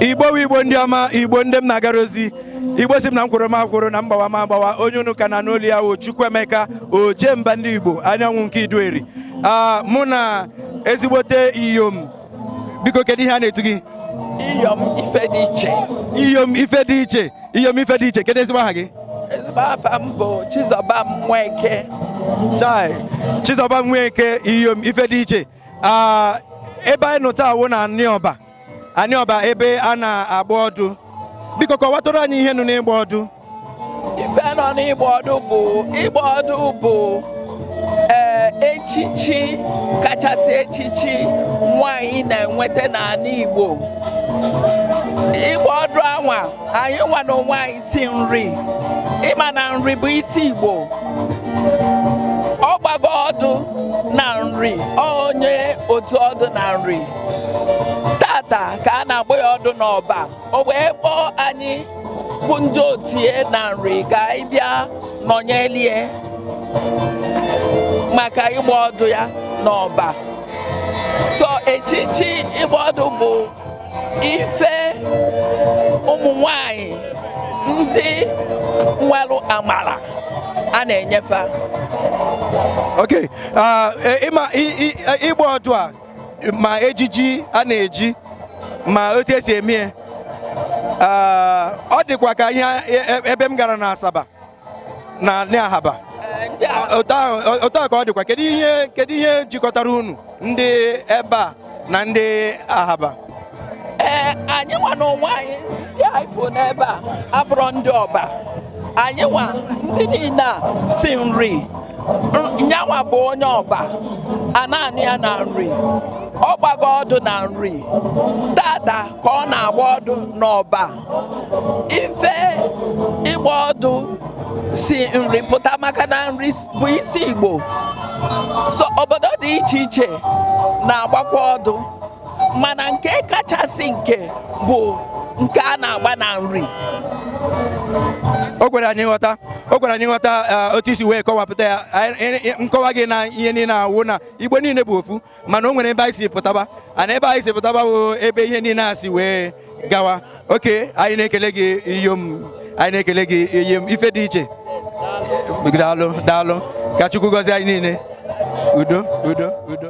Igbo bụ Igbo, ndị ọma, Igbo ndị m na-agara ozi, Igbo si m na m kwuru m akwụrụ na mgbawa m agbawa. Onye unu ka na n'olu ya wụ Chukwuemeka Ojemba, ndị Igbo, anyanwụ nke Idueri. Mụ na ezigbote iyom, biko, kedu ihe a na-etu gị? Iyom ife dị iche. Iyom ife dị iche, iyom ife dị iche. Kedu ezigbo aha gị? Ezigbo afa m bụ Chizọba Nweke. Chai, Chizọba Nweke, iyom ife dị iche. Ebe anyị nọ taa wụ na Aniọba, Aniọba, ebe a na-agba ọdụ. Biko, kọwatụrụ anyị ihe nụ n'ịgba ọdụ. Ife nọ n'ịgba ọdụ bụ, ịgba ọdụ bụ echichi kachasị echichi nwanyị na-enweta n'ala Igbo. Ịgba ọdụ anwa, anyị nwa na onwe anyị si nri, ịma na nri bụ isi Igbo. Ọ gbago ọdụ na nri, onye otu ọdụ na nri tata ka a na-agba ya ọdụ n'Ọba. O wee kpọọ anyị bụ ndị otie na nri ka anyị bịa nọnyelie maka ịgba ọdụ ya n'Ọba. So echichi ịgba ọdụ bụ ife ụmụ nwanyị ndị nwere amara a na-enyefe. Ok, ịma ịgba ọdụ a, ma ejiji a na-eji, ma otu esi eme ya, ọ dịkwa ka ihe ebe m gara na Asaba na Ahaba. Ndị a Otu ahụ ka ọ dịkwa. Kedu ihe jikọtara unu ndị ebe a na ndị Ahaba? Ee, anyị nwa na onwe anyị, ndị anyị fụ n'ebe a abụrọ ndị Ọba. Anyị nwa ndị niile a si nri. Nyanwa bụ onye Ọba a na-anụ ya na nri. Ọ gbago ọdụ na nri tata ka ọ na-agba ọdụ n'Ọba. Ife ịgba ọdụ si nri pụta maka na nri bụ isi Igbo. So obodo dị iche iche na-agbakwa ọdụ, mana nke kachasị nke bụ nke a na-agba na nri. O kwere anyị nghọta, o kwere anyị nghọta otu isi wee kọwapụta ya. Nkọwa gị na ihe niile awụ na Igbo niile bụ ofu, mana o nwere ebe anyị si pụtaba, ana ebe anyị si pụtaba bụ ebe ihe niile a si wee gawa. Oke, anyị na-ekele gị, iyom, anyị na-ekele gị, iyom ife dị iche. Daalụ, daalụ. Ka Chukwu gọzie anyị niile. Udo, udo, udo.